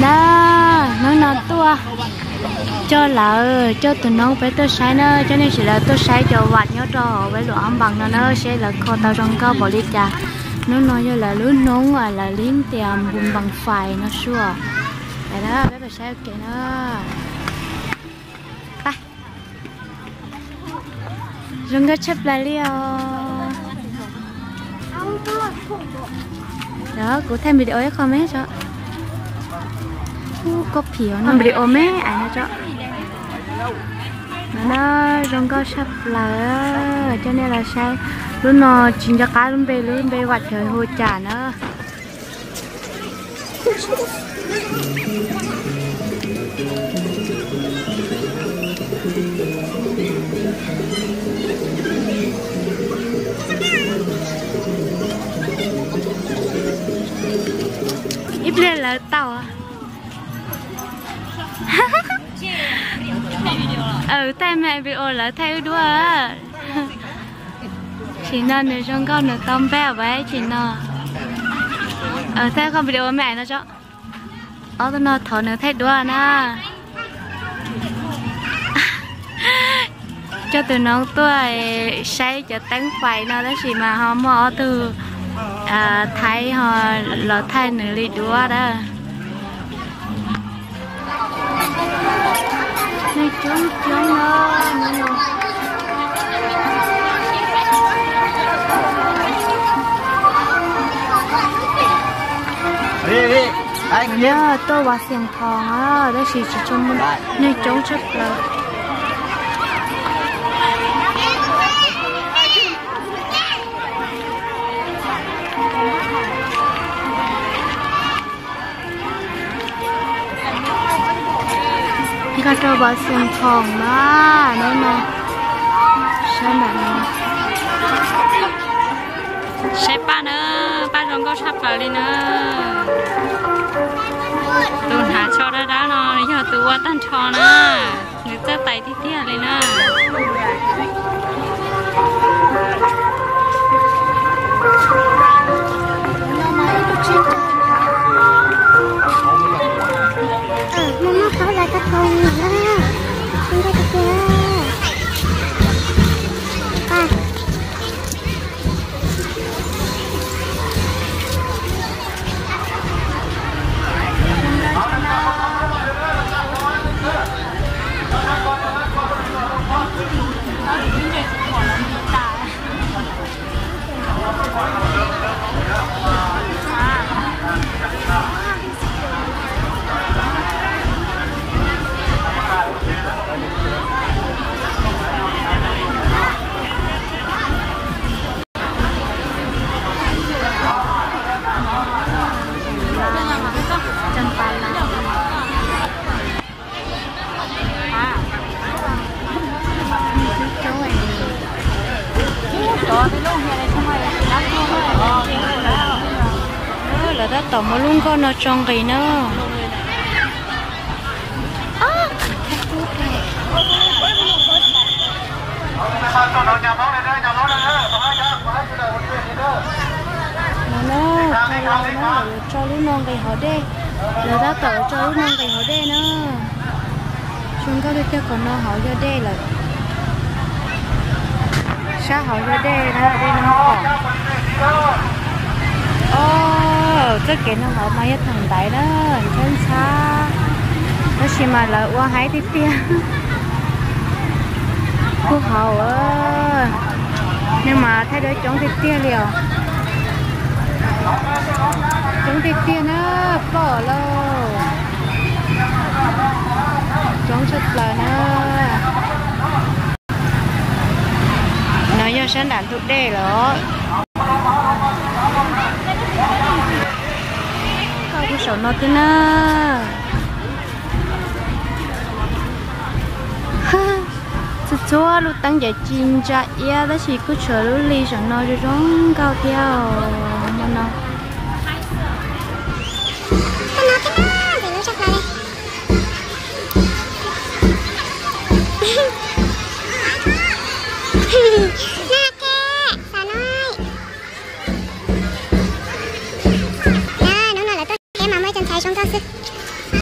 Na, hnub no tuaj coj lawv, coj tus noob peb tuaj saib na, coj nej sawv daws tuaj saib cov vam nyob rau hauv Vej Luam Ab Npaas no na, seb lawv kho tau zoo nkauj npaum li cas. Hnub no yog lawv lub hnub, lawv li tias npus npees fais no sua. Peb saib ua ke na. Zoo nkauj tshaj plaws li os. Kuv thaij video ib qho me tso. Koj phim video me ais no tso. No na, zoo nkauj tshaj plaws, coj nej los saib. Lub no tsis nco qab lub npe, lub npe vam tswv hu cas na. Ib pliag lawv tau. Thaij me video lawv thaij wb duab. Tsim no nws zoo nkauj nws tau npaj ua tsim no. Thaij qhov video me ais no tso. Ob tug no thov nws thaij duab na. Coj tus noob tuaj saib cov teeb fais no tab sis mas ho muaj ob tug Thaib ho los thaij nws li duab na. Neeg coob coob no. Tuaj Vas Xias Thoos tab sis tsis tshua muaj, neeg coob tshaj plaws. Nkag rau Vas Xias Thoos na, hnub no saib ntawm no. Saib paj na, paj zoo nkauj tshaj plaws li na. Tus hnav tsho dawb dawb no yog tus ua tag nrho na, nws txawj tais tiag tiag li na. Lawv tab tom muab lub nkoj no tso nqis na. No na, lawv tso lub no nqis hauv dej. Lawv tab tom tso lub no nqis hauv dej na. Zoo nkauj tiag tiag, qhov no hauv yog dej lawm. Sab hauv yog dej na, dej no pom. Os, txoj kev no hauv mas yog theem ntaiv na, ntxhab ntxhab, tab sis mas lawv ua haib tiag tiag. Kuj hauv, nej mas thaij duab coob tiag tiag li os. Coob tiag tiag na, ploj lauj. Coob tshaj plaws na. No yog sab nram ntug dej lawm. Kuj saum no thiab na. Txhua txhua lub teeb ces ci ntsa iab tab sis kuj tshuav lub hli saum no zoo zoo nkauj thiab os, no no. Hnub no lawv tuaj teb mas muaj ib co ntxhais zoo nkauj xwb.